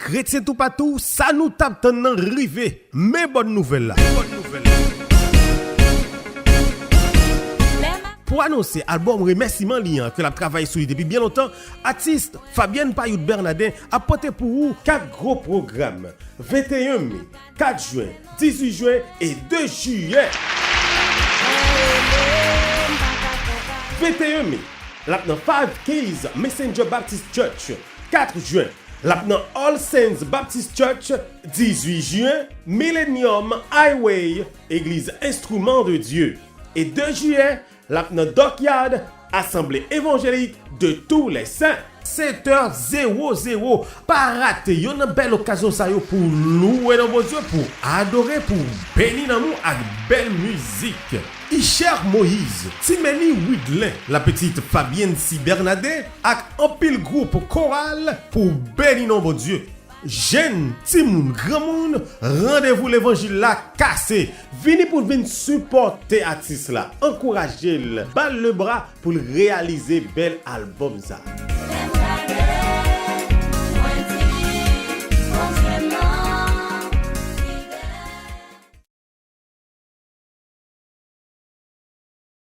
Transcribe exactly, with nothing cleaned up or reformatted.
Kretyen toupatou, sa nou t ap tann nan rive. Men bòn nouvèl la. Pou anonse albòm remèsiman li an ke l ap travay sou li depi byen lontan, atis Fabienne Payot Bernadin ap pote pou ou kat gwo pwogram: venteyen me, kat jen, dizuit jen e de jiyè. Venteyen me, l ap nan Five Keys Messenger Baptist Church. Kat jen, l ap nan All Saints Baptist Church. Dizuit jen, Millennium Highway, Egliz Instrument de Dieu. E de jiyè, l ap nan Dockyard, Asanble Evanjelik de Tous les Saints. Sèt è zewo zewo. Pa rate yonn nan bèl okazyon sa yo pou w louwe non Bondye, pou w adore, pou w beni nanm ou ak bèl mizik. Icher Moïse, Timeni Widlin, Lapetit Fabienne Si Bernadin ak anpil gwoup koral pou w beni non Bondye. Jenn, timoun, granmoun, randevou levanjil la kase. Vini pou n vin sipòte atis la, ankouraje l, ba l lebra pou l reyalize bèl albòm sa.